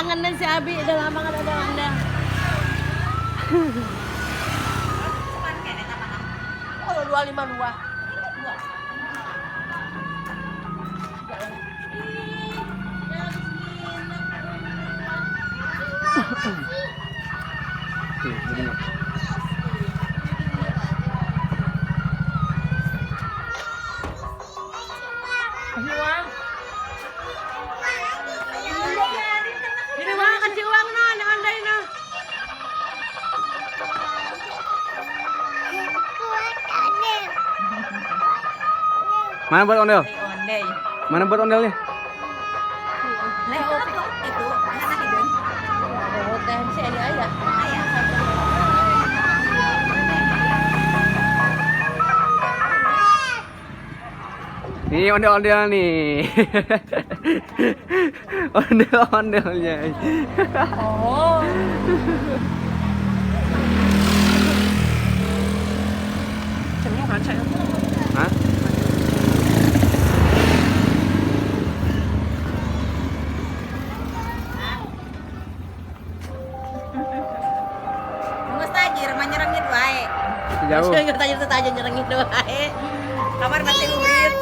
kangen na si Abi. Udah lama kan ada Anda. Oh, 252. Ini uang kasih uang no, ondel no. Mana buat ondel? Ondel. Mana buat ondelnya? Leo itu anak hidung. Oh, teh si Eli ayah. Nih ondel-ondel nih. Ondel-ondelnya. Oh. Cemil kan saya. Hah? Nunggu tajir, menyerangin wae. Jauh. Saya tanya nyerengin doang. Kamar mati urit.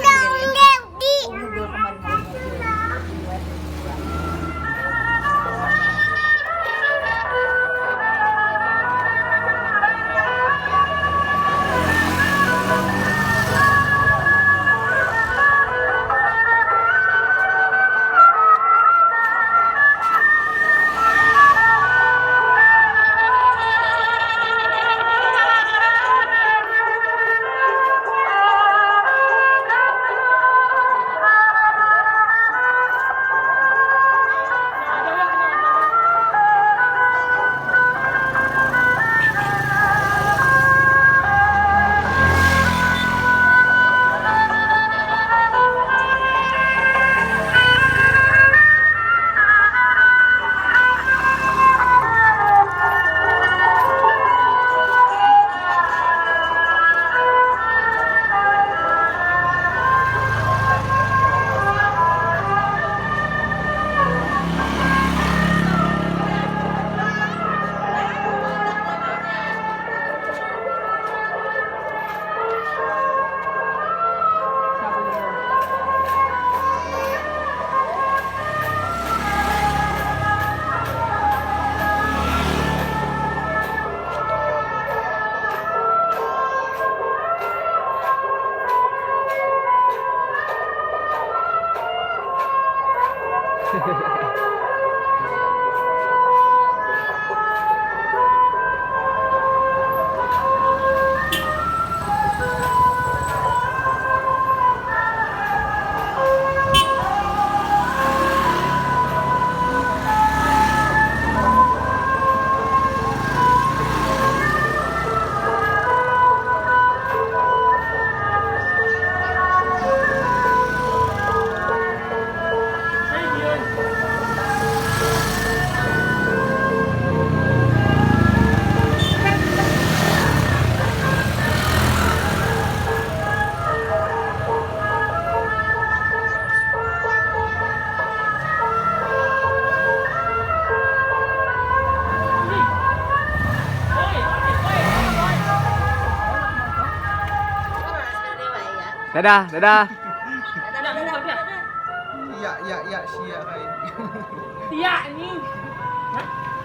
Dadah, dadah. Iya, iya, iya, sia kayak. Iya, ini.